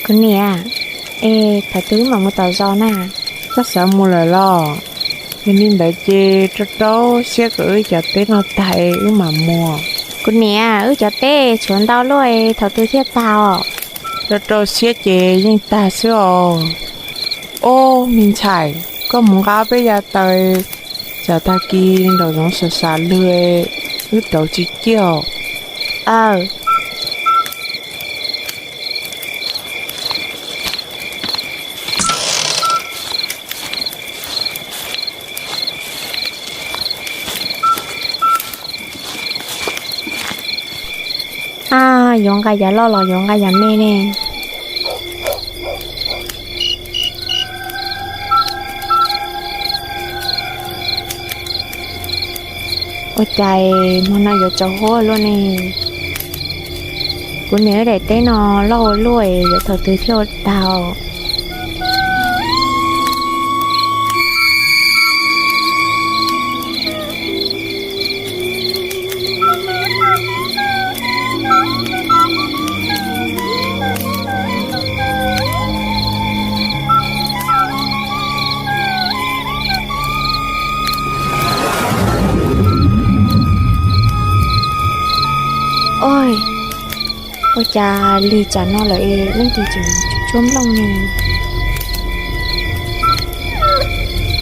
Kuv niam, es thaum twg wb mam mus tom zos na? Koj xav mus lawm los? Yog li ntawd ces rau rau siab kom wb cov teb no tag es wb mam mus. Kuv niam, wb cov teb tshuav ntau luaj es thaum twg thiaj tag os? Rau rau siab ces yeej tag xwb os. Ob, me ntxhais, koj mus nqa peb yav taws, tsam tag kis nraum zoov sam sam lwg, wb rauv tsis ciaj os. Aw. Ab, yuav nqa yav loj los yuav nqa yav me ne? Ua cas hmo no yuav tsaus huab luaj ne? Kuv niam wb daim teb no loj ua luaj es yuav thaum twg thiaj ua tag? Ua cas lig tsam no lawm es leej twg tseem tsuab nplooj ne?